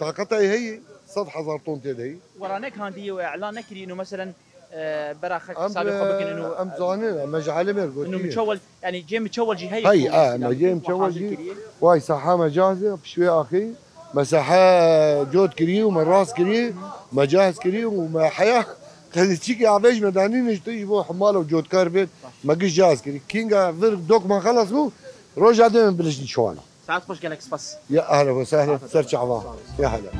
taqetayê heye, sed hezar ton tê de heye. Wera nek handiye û îlan nekiriye û meselen, e, bera xelk Em, salê xwe bikin û, em zanin, em ji alemê re û gotiye. miçewel, yani cê miçewel jî heye Hey, ku a, mesela me cê miçewel hazir jî, kiriye. Vay saha me cazê, pişwê axê, me saha cot kiriye û me rast kiriye, me caz kiriye û me heya qezîçikê avê ji me danîne ji tu ji bo hemal û cotkar bê, me giş caz kiriye. Kinga vir dokma xelas bû, roja dê me biliştî çiwana. Saet xweş, gelek spas. Ya ehlen ve sehlen, ser çava. Ya hele.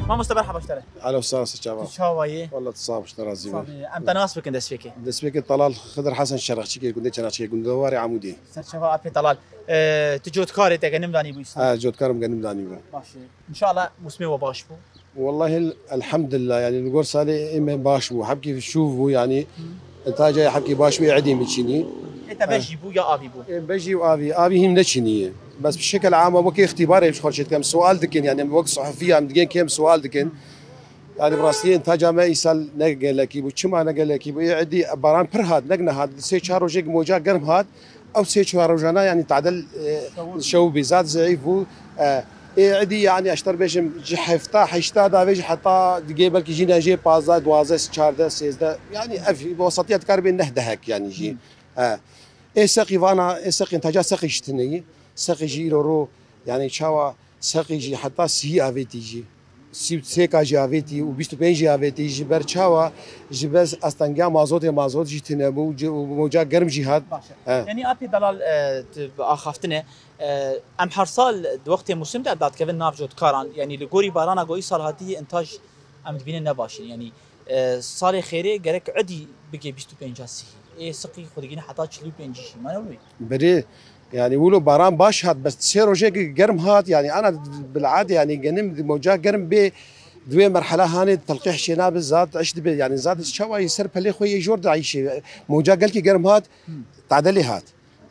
Mamoste, merhaba ji te re. Alo, sağ ol, çava. Tu çawa yî? Wallah, tu sağ ol, tu razî be. Sağ ol. Em te nas bikin destpêkê. Destpêkê Talal Xidir Hesen Çerexçîkê, gundê Çerexçîkê, gundewarê Amûdê. Serçava Apê Talal. E, tu cotkarê te genim danî bû îsal? Ha, cotkarım genim danî bû. Baş e. Înşallah mûsimê we baş bû. Wallahî elhamdulillah, yani li gor salê ê me baş bû. Hebkî şûv bû, yani Hı. intaca hebkî baş bû, ê edî min çînî. Ê te Ha. bejî bû ya avî bû? Ê bejî û avî, avî hîn neçînî. Bes bi şekil ama wekî îxtîbarê ji xwe çêdikim, sual dikin, yani wek suhufî em digên kêm sual dikin. Hı. Yani bi rastî intaca me îsal ne gelekî bû. Çima ne gelekî bû? Ê edî baran pir hat, nek nehat. Sê çar rojek moca germ hat. Ew sê çar rojana yani tadil, e, Şewibî. şewibî zat zeîf bû. E, ê edî yani eşter bêjim ji hefta, heşta davê ji heta digê belkî jî ne jê pazdeh, duwazdeh, çardeh, sêzdeh. Yani ev bi wesatî dikar bê neh dehek yani jî. Hmm. E, ê seqî vana, ê seqî intaca seqî jî tune yî. Seqî jî îro ro yani çawa Seqî jî heta sî avêtî jî, sî û sêka jî avêtî û bîst û pênc jî avêtî ji ber çawa, ji ber astengiya mazotê, mazot jî tune bû, ci-, û moca germ jî hat. Baş e. He. Yanî Apê Delal, e, tu bi axaftine, e, em her sal di wextê mûsim de dadikevin nav cotkaran, yanî li gorî barana ku îsal hatiye intaj em dibînin ne baş in. Yanî, e, salê xêrê gerek edî bike bîst û pênc sî. Ê siqî xwe digihîne heta çil û pênc jî. Mane wê? Berê, yani wilo baran baş hat, bes sê rojek germ hat, yani ana bilad, yani genim moca germ bê, di wê merhela hanê telqîh çênabe zat iş dibe, yani zat çawa yê ser pelê xwe yê jor diayşê. Moca gelkî germ hat, Hmm. tadelê hat.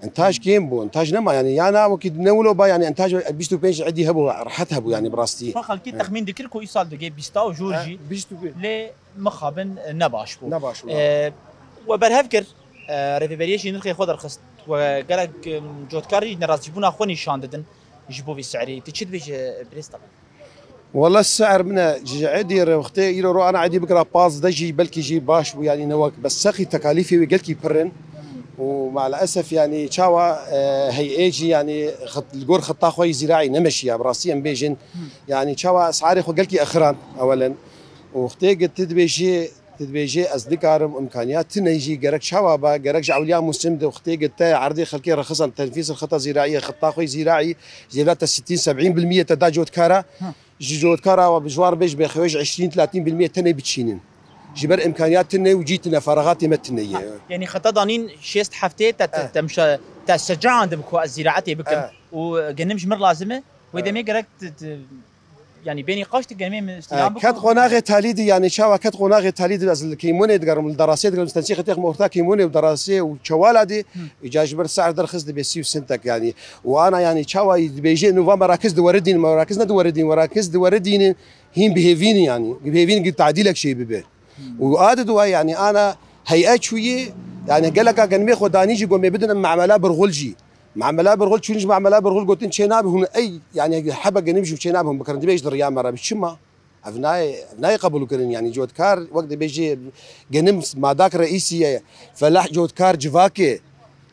Entaj kêm bû, entaj nema, yani yana wekî ne wilo ba, yani entaj bîst û pênc edî hebû, rehet hebû, yani bi rastî. Xwe xelkî He. texmîn dikir ku îsal digê bîsta û jor He, jî bîst û pênc. lê mixabin ne baş bû. Ne baş bû. E, we berhev kir, e, rêveberiyê jî nirxê xwe derxist. We gelek, em, cotkar jî nerazîbûna xwe nîşan didin ji bo vî se'rî. Tu çi dibêje, birêz Talal? Wala se'r min e, ji edî re wextê îro ro ana edî bikira pazdeh jî belkî jî baş bû, yanî ne wek, bes seqî tekalîfê wî gelkî pir in. Û maalesef yanî çawa, e, heyê jî yanî xit-, li gor xita xwe yî zîraî nemeşiya, bi rastî em bêjin. Yanî çawa esarê xwe gelkî exiran ewelen. Û wextê gi tu dibêjî, tu dibêjî ez nikarim, îmkaniyat tune jî gerek çawa ba, gerek ji ewliya mûsim de wextê gi te erdê xelkê rexistan tenfîz xita zîraî, xita xwe zîraî, zêde te sîtîn sebîn bil mîye te da cotkara. Hı. Ji cotkara we bi ji wan re bêj bêxewê ji îşrîn tlatîn bil mîye tenê biçînin. Ji ber îmkaniyat tune û cî tune, feraxatê me tune ye. Ha, yanî xeta danîn şêst heftê te, te, Eh. te mişa-, te şecaandin ku ez zîraetê bikim Eh. û genim ji min lazim e. Wê Eh. demê gerek tu, tu Yanî bênî qaşt genimê min E, ket qonaxê talî dî, yanî çawa ket qonaxê talî dî, ez li Keymonê digerim, li Derasê digerim, stençê xetê morta Keymonê û Derasê û Çewala dî, îca ji ber ser derxist dibe sî û sintek yanî. Û ana yanî çawa dibêje, nû va merakiz di were dîn, merakiz ne di were dîn, merakiz di were dînin, hîn bihêvîn yanî. Bihêvîn gi tadîlek şey bibe. Û a di duwa yanî ana hey'e çûyê, yanî geleka genimê xwe danî jî gomê bidin em mamela birxul jî. Mamela birxul çûn ji mamela birxul gotin çê nabe hûn ey, yanî hebe genim jî çê nabe hûn bikirin, dibêj di riya me re bi çima? Ev nayê, ev nayê qebûl kirin, yanî cotkar wek dibêjê genim madak reîsî ye, felah cotkar civakê,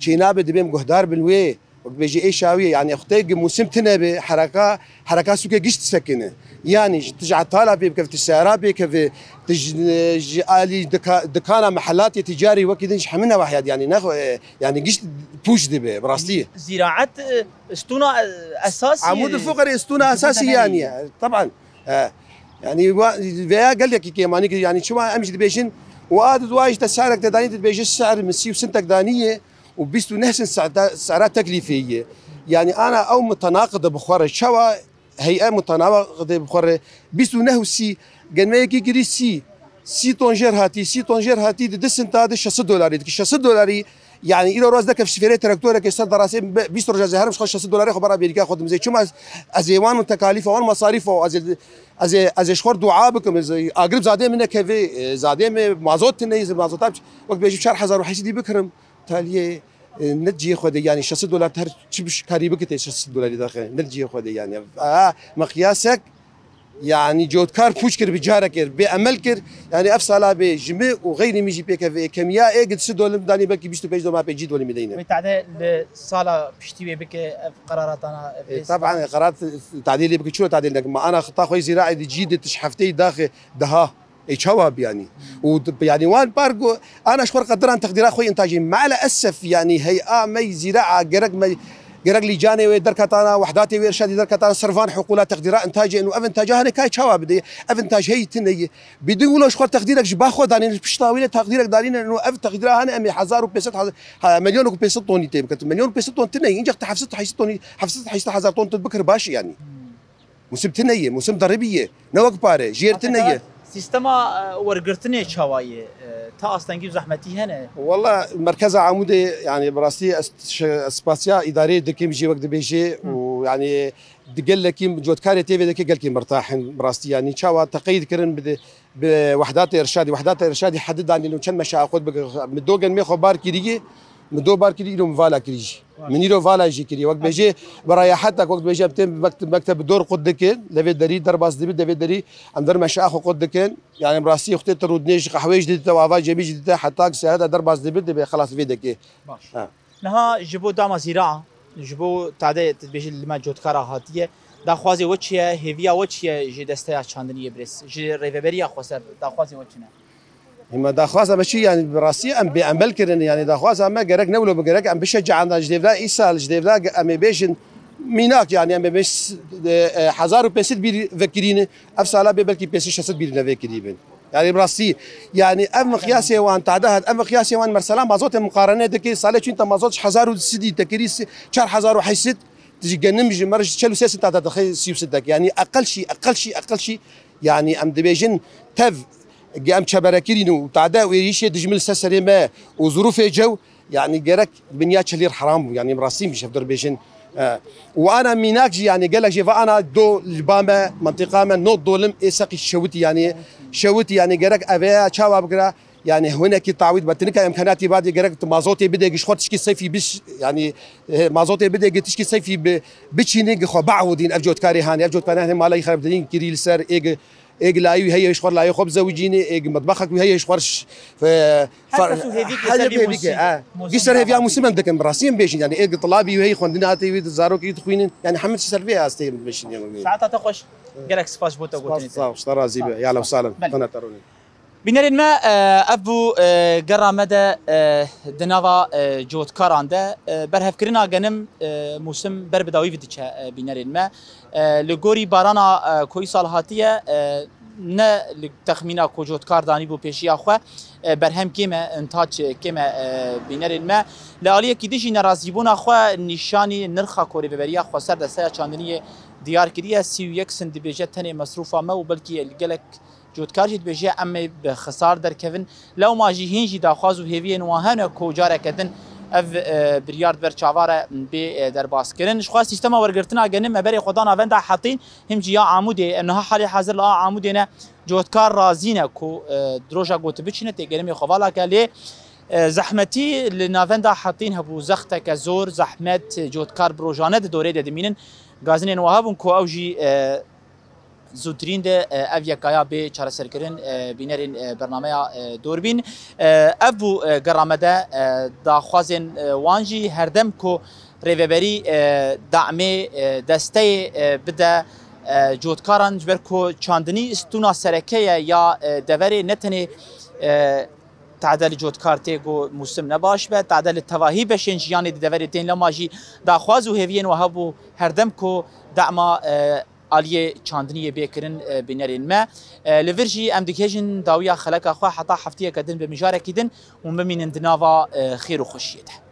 çê nabe dibêm guhdar bin wê, wek dibêjê ê şawiyê, yanî xutê gi mûsim tine be, hereka, hereka sûkê giş disekine. Yanî ji, tu ji etala pê bikevî, tu seyara pê kevî, tu ji, ji alî dika-, dikana mehelatê ticarî wekî din ji hemî newahiya dî, yanî nexwe, yanî giş pûç dibe, bi rastî. Ziraet, e, stûna, e, esasî. Amûd û Fuqerê stûna esasî yanî. Teban. E, yanî wa, veya gelekî kêmanî kir, yanî çima em jî dibêjin, û a di duwa jî te serek te danî dibêje ser min sî û sintek danî ye û bîst û neh sin sera, sera teklîfê ye. Yanî ana ew mutenaqide bi xwe re. Çawa hey'e mutenaqide bi xwe re? Bîst û neh û sî, genmeyekî kirî sî, sî ton jêr hatî, sî ton jêr hatî di du sinta de şeş sed dolarî dike. Şeş sed dolarî, yanî îro roz deke şifêrê traktorekê ser derasê bîst roja zê herim ji xwe şeş sed dolarê xwe bera bêrîka xwe dimizê. Çima ez ê wan û tekalîfa wan masarîfa ez ê, ez ê, ez ê ji xwe dua bikim, ez ê agir bi zadê min nekeve, e, zadê min mazot tine, ez ê mazota wek bêjim çar hezar û heyşt sedî bikirim. Taliyê, e, ne cihê xwe de, yanî şeş sed dolar her çi biş karî bikite şeş sed dolarî daxe, ne cihê xwe de yanî. A, miqyasek, yanî cotkar pûç kir, bi carek kir, bê emel kir. Yanî ev sala bê ji min û xeyrî min jî pêkeve, kemiya ê gid si dolim danî belkî bîst û pênc doma pê cî dolimî deyne. Wê tade li sala piştî wê bike ev qerara tana, ev E, rêz taban, e, qerat tadê lê bike, çilo tadê nekin? Ma ana xita xwe zîraê di cî de tiş hefteyî daxê daha. Ê çawa bi yanî? Û d-, yanî wan par ku ana ji xwe qediran teqdîra xwe întajî. Maalesef yanî hey'a me zîraa gerek me, gerek lîcanê wê derketana, wehdatê wê irşadî derketana ser van hiqûla teqdîra întajê û ev întaca hene kay çawa bide? Ev întaj heyî tine ye. Bidin wilo ji xwe teqdîrek ji ba xwe danîn, pişta wî lê teqdîrek danîne û ev teqdîra hene em ê hezar û pênc sed haz-, ha, milyon û pênc sed tonî tê bikin. Milyon û pênc sed ton tine ye. Încex tu heft sed û heşt sed tonî, heft sed û heşt sed hezar ton tu bikir baş e yanî. Mûsim tine ye, mûsim deribî ye. Ne wek pare, jêr tine ye. Sîstema, e, wergirtinê çawa ye? E, ta astengî û zehmetî hene? Walla merkeza Amûdê, yanî bi rastî ez ş-, ez spasiya îdareyê dikim jî wek dibêjê û yanî di gelekî cotkarê tê vê deke gelkî mirtah in bi rastî. Yanî çawa teqeyîd kirin bi, bi wehdatê irşadî. Wehdatê irşadî hedi danîn û çend meşa xwe bigir. Min do genmê xwe bar kiriye, min do bar kiriye, îro min vala kirî jî. Min îro vala jî kiriye. Wek bêjê bi reyahetek, wek dibêje em tên mekt-, mekteb bi dor qut dikin, levê derî derbas dibin, devê derî em der meşa xwe qut dikin. Yanî bi rastî xutê tu rûdinê ji qehweyê jî didite, ava cemî jî didite, heta ki seyaheta derbas dibin, dibê xelas vê dekê. Baş. Ha. Niha ji bo dama zîra, ji bo tade tu dibêjî li me cotkara hatiye, daxwazê we çi ye, hêviya we çi ye ji desteya çandiniyê birêz? Ji rêveberiya xweser daxwazê we çi ne? Hima daxwaza me çi, yanî bi rastî em bê emel kirin, yanî daxwaza me gerek ne wilo bi gerek em bişecaen, ji dêvla îsal, ji dêvla em ê bêjin mînak, yanî em ê bêjin, e, e, hezar û pênc sed bîr vekirîne, ev sala bê belkî pênc sed şeş sed bîr nevekirî bin. Yanî bi rastî, yanî ev miqyasê wan tade hat, ev miqyasê wan mesela mazotê muqarene dike, salê çûn te mazot ji hezar û du sedî te kirî si-, çar hezar û heyşt sed, tu ji genim ji mer ji çel û sê sed te dixê sî û sed dek. Yanî eqel şî, eqel şî, eqel şî, yanî em dibêjin tev, em çeberekirîn û tade êrîşê dijmin li ser serê me û zirûfê cew, yanî gerek binya çilîr heram bû, yanî em rastî min şevdir bêjin. E, û ana mînak jî, yanî gelek jê ve ana do li ba me, mentiqa me, not dolim ê seqî şewitî, yanî şewitî, yanî gerek ev ê çawa bikira, yanî hunekî tawîd be, tinika imkanatî badî gerek tu mazotê bide, giş xwe tişkî seyfî biş, yanî, e, mazotê bide, gi tişkî seyfî bi, biçînî, gi xwe baudîn, ev cotkarê hanê, ev cotkarê hanê, mala xerab dirîn kirî li ser, ê gi Êg layî wî heye ji xwe layê xwe bizewicînê, êg metbexek wî heye ji xwe ş-, e, Her kes û hêvî ki ser vî mûsî. Gî ser hêviya mûsî em dikin, bi rastî em bêjin, yanî êg tilabî wî heye xwendina hatê wî, zarokê wî dixwînin, yanî hemî tişt ser vê astê em dibêjin, yanî. Saeta te xweş. Gelek spas ji bo te gotinê te. Spas, sağ ol, ji te razî be. Ya lew salem. Xwena te ronî. Bînerên me, e, ev bû, e, gera me de, e, di nava, e, cotkaran de, e, berhevkirina genim, e, mûsim ber bi dawî ve diçe, e, bînerên me. E, li gorî barana, e, ku îsal hatiye, e, ne li texmîna ku cotkar danîbû pêşiya xwe, e, berhem kêm e, intac kêm e, e, bînerên me. Li aliyekî din jî nerazîbûna xwe nîşanî nirxa ku Rêveberiya Xweser desteya çandiniyê Diyar kiriye sî û yek sin dibêje tenê mesrûfa me û belkî li gelek cotkar jî dibêje em ê bi xisar derkevin. Lewma jî hîn jî daxwaz û hêviyên wan hene ku careke din ev, e, biryar di ber çava re bê, e, derbaskirin. Ji xwe sîstema wergirtina genim me berê xwe da navenda Hetîn, him jî ya Amûdê. Em niha halê hazir li a Amûdê ne. Cotkar razî ne ku, e, di roja ku tu biçîne tê genimê xwe vala ke lê, e, zehmetî li navenda Hetîn hebû, zexteke zor, zehmet, cotkar bi rojane di dorê de dimînin. Gazinên wiha bûn ku ew jî, e, zûtirîn de, e, ev yekaya bê çareserkirin, e, bînerên, e, bernameya, e, Dorbîn. E, ev bû, e, gera me de, e, daxwazên, e, wan jî her dem ku rêveberî, e, damê, e, desteyê, e, bide, e, cotkaran, ji ber ku çandinî stûna sereke ye ya, e, deverê, ne tenê, e, tade li cotkar tê ku mûsim ne baş be, tade li tevahî beşên jiyanê di deverê tên, lema jî daxwaz û hêviyên we hebû her dem ku dema, e, aliyê çandiniyê bê kirin, e, bînerên me. E, li vir jî em digihêjin dawiya xeleka xwe heta heftiyeke din bi mijarekî din hûn bimînin di nava, e, xêr û xweşiyê de.